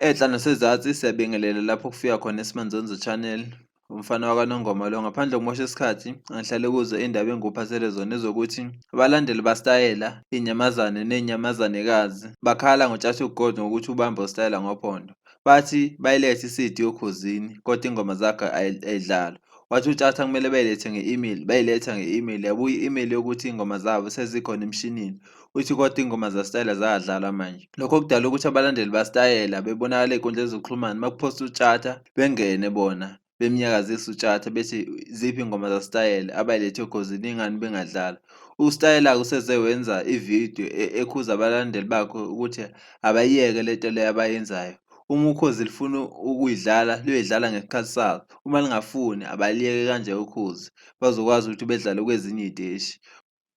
Enhla nasezansi siyabingelela lapho kufika khona iSimanzonzo Channel. Umfana wakwaNongoma lo ngaphandle kokumosha isikhathi angihlale kuzo indaba engikuphathele zona ezokuthi abalandeli basitayela inyamazane nenyamazanekazi bakhala ngoTshatha uGold ngokuthi ubambe usitayela ngophondo. Bathi bayilethe i-CD oKhozini kodwa ingoma zakhe ayidlalwa. Wathi uTshatha kumele bayilethe nge-email, bayiletha nge-email yabuya i-email yokuthi iy'ngoma zabo sezikhona emshinini. Uthi kodwa iy'ngoma zaStayela zayadlalwa manje. Lokho kudala ukuthi abalandeli baStayela bebonakala ey'nkundleni zokuxhumana uma kuphosta uTshatha bengene bona bemnyakazisa uTshatha bethi ziphi iy'ngoma zaStayela abay'lethe oKhozini ingani bengadlalwa. UStayela-ke useze wenza ividiyo ekhuza abalandeli bakhe ukuthi abayiyeke le nto le abayenzayo. Uma Ukhozi lufuna ukuyidlala luyoyidlala ngesikhathi salo, uma lingafuni abaliyeke kanje Ukhozi bazokwazi ukuthi bedlale kwezinye iy'teshi.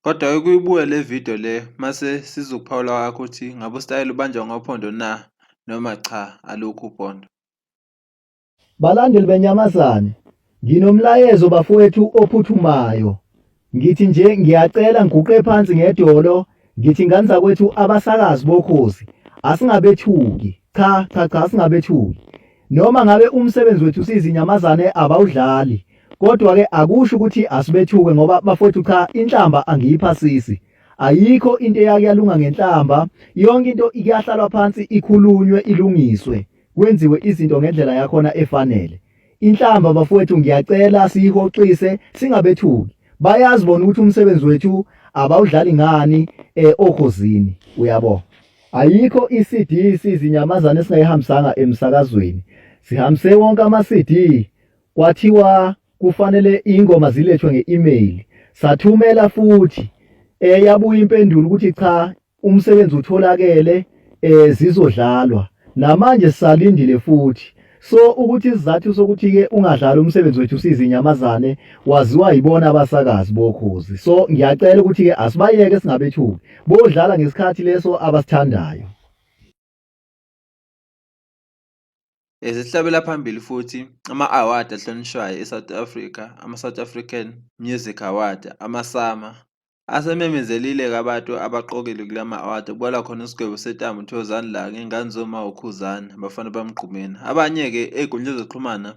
Kodwa ake uyibuke le video le mase sizwe ukuphawula kwakho ukuthi ngabe usitayela ubanjwa ngophondo na noma cha alukho uphondo. Balandeli benyamazane, nginomlayezo bafowethu ophuthumayo. Ngithi nje ngiyacela ngiguqe phansi ngedolo ngithi ngane zakwethu abasakazi bokhozi asingabethuki. Cha cha cha asingabethuki. Noma ngabe umsebenzi wethu siyizinyamazane abawudlali kodwa ke akusho ukuthi asibethuke ngoba bafowethu cha inhlamba angiyiphasisi. Ayikho into eyake yalunga ngenhlamba, yonke into ikuyahlalwa phansi ikhulunywe ilungiswe. Kwenziwe izinto ngendlela yakhona efanele. Inhlamba bafowethu ngiyacela siyihoxise singabethuki. Bayazi bona ukuthi umsebenzi wethu abawudlali ngani eh, okhozini uyabo. Ayikho iCD sizinyamazane esingayihambisanga emsakazweni. Sihambise wonke ama-CD kwathiwa kufanele ingoma zilethwe nge-email. Sathumela futhi eh yabuya impendulo ukuthi cha umsebenzi utholakele eh zizodlalwa namanje sisalindile futhi so ukuthi isizathu sokuthi ke ungadlali umsebenzi wethu sizinyamazane waziwa yibona abasakazi bokhozi so ngiyacela ukuthi ke asibayeke singabethuki bodlala ngesikhathi leso abasithandayo. Zihlabela phambili futhi ama-award ahlonishwayo e-South Africa, ama-South African Music Award, ama-SAMA, Asememezelile-ke abantu abaqokile kula ma-award kubalwa khona uSigwebo Setambo, uThokozani Langa, Ingane Zoma, uKhuzani, Abafana Bamgqumeni. Abanye-ke ey'nkundleni zokuxhumana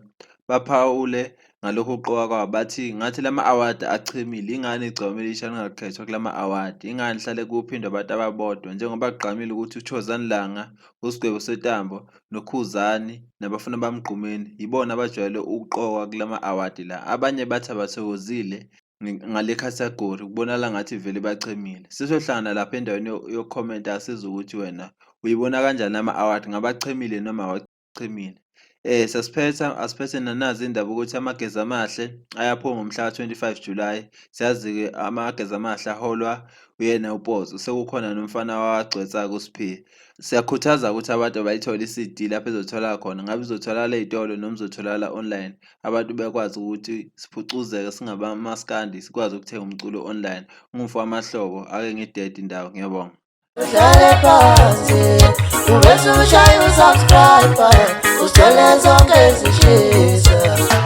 baphawule ngalokhu kuqokwa kwabo bathi ngathi la ma-award achemile, ingani igcokama elisha lingakhethwa kula ma-award, ingani lihlale kuphindwa abantu ababodwa njengoba kugqamile ukuthi uThokozani Langa, uSigwebo Setambo noKhuzani naBafana Bamgqumeni yibona abajwayele ukuqokwa kula ma-award la. Abanye bathi abathokozile ngale category kubonakala ngathi vele bachemile. Sizohlangana lapha endaweni yokukhomenta asizwe ukuthi wena uyibona kanjani ama-award ngabe achemile noma awachemile. Sasiphetha asiphethe nanazi indaba ukuthi amageza amahle ayaphuma ngomhla ka-25 July. Siyazi-ke amageza amahle aholwa uyena uPozo sekukhona nomfana wagcwetsa-ke uSphiwe. Siyakhuthaza ukuthi abantu abayithole i-CD lapho ezotholakala khona ngabe izotholakala ey'tolo noma izotholakala online. Abantu bekwazi ukuthi siphucuzeke singabamaskandi sikwazi ukuthenga umculo online. Ungumfo wamahlobo ake ngidede indawo ngiyabonga. Uhlale phansi ubese ushaya usubscribe usithole zonke ezishisa.